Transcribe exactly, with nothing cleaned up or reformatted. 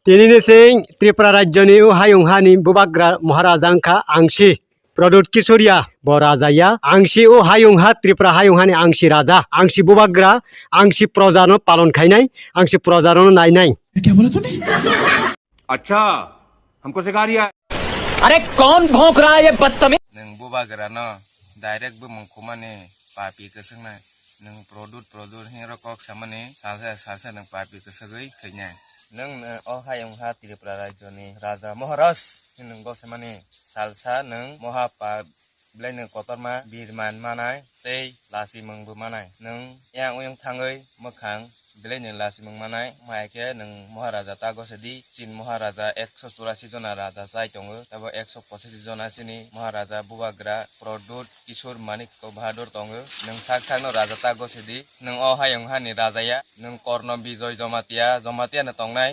Tini ni sing Tripura rajyoni o hayung hani bubagra Maharaja wngkha ang si. Pradyut Kishoriya bo raja ya. Ang si o hayung ha Tripura hayung hani ang si raja. Ang si bubagra, ang si proja no palon khainai, ang si proja no nainai. ये क्या बोला तूने? अच्छा, हमको सिखा रिया है। अरे कौन भौंक रहा है ये बदतमीज? Nwng bubagra no direct bumung khumani papi kwswknai. Nwng Pradyut Pradyut hinwi kok samani salsa salsa nwng papi kwswgwi thwinai. Nwng o hayung ha Tripura rajyoni raja Maharaj hinwi kok samani salsa nwng moha pa belai nwng kotorma birman manai tei lachi mungbo manai. Nwng yang uyung thangwi mwkhang belai nwng lachi mung manai, wngkha khe nwng Maharaja ta gosedi, chin Maharaja ekso churasi jona raja chai tongo, tabo ekso pochashi jona chini Maharaja bubagra Pradyut Kishore Manik Bahadur tongo. Nwng sak sakno raja ta gosedi, nwng o hayung hani raja ya, nwng Korno Bijoy Jamatia, Jamatia no tongnai,